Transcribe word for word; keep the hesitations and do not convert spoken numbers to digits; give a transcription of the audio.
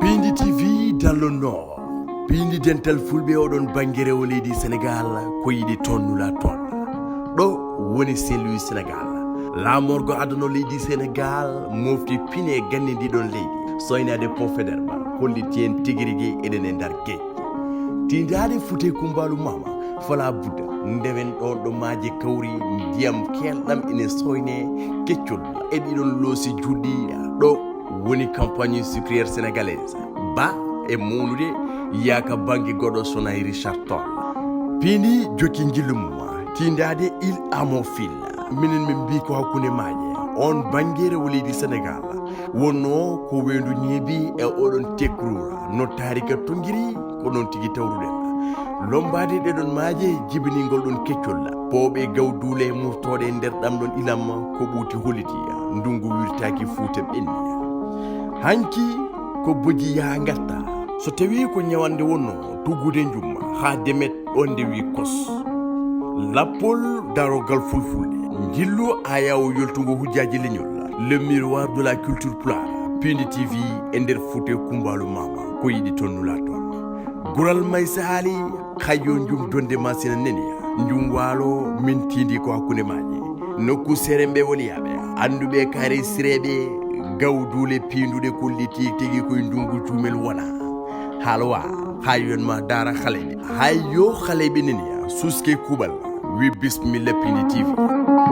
Piindi T V dans le Nord. Piindi dental fulɓe oɗon bannge rewo leydi Senegaal, ko yiɗi toon nula toon. Ɗo woni Saint-Louis, Senegaal. Laamorgo adano leydi Senegaal mofti pine ganni ndi ɗon leydi. Soynaade Pont Faidherbe, holliti en tigi rigi eɗen e nder geej. Tiindaade Fuuta e Kumbaalu Maama, fala budda, ndewen ɗoon ɗo maaje kawri, ndiyam kelɗam ine soyne, keccol, e ɗiɗon loosi juɗɗi, ɗo woni Compagnie Sucrière Sénégalaise. Ba e mawnude, yaaka bannge goɗo Sonaï Richard Toll. Piindi jokki njillu mum, tiindaade Île à Moufil. Minen min mbii ko hakkunde maaje, oon bannge rewo leydi Senegaal. Wonnoo ko weendu ñeebi e oɗon tekruura, no taarika tonngiri, ko noon tigi tawruɗen. Lommbaade ɗeɗon maaje jibinii ngol ɗon keccol, pooɓe gawduule muftooɗe e nder ɗam ɗon ilam ko ɓuuti holliti, ndunngu wirtaaki Fuuta ɓenni. Hanki ko bojji yaha ngarta. So tawii ko ñawannde wonnoo, tuggude njumma haa demet ɗo ndewi kos. Lappol daroggal fulfulde, njillu ayawo yoltungo hujjaaji leñol, le miroir de la culture pulaar, Piindi T V e nder Fuuta e Kumbaalu Maama, ko yiɗi toon nula toon. Gural Maysa Aali, hayyo njum donde masina neniya, njum waalo min tiindi ko hakkunde maaje. Nokku seremɓe woliyaaɓe, annduɓe kaari sireeɓe, gawduule piinduɗe kolli tigi tigi koye ndunngu juumel wona. Halwa, hayyon ma daara haleɓe. Hayyo haleɓe neniya, suuske kuuɓal, wi bismilla Piindi T V.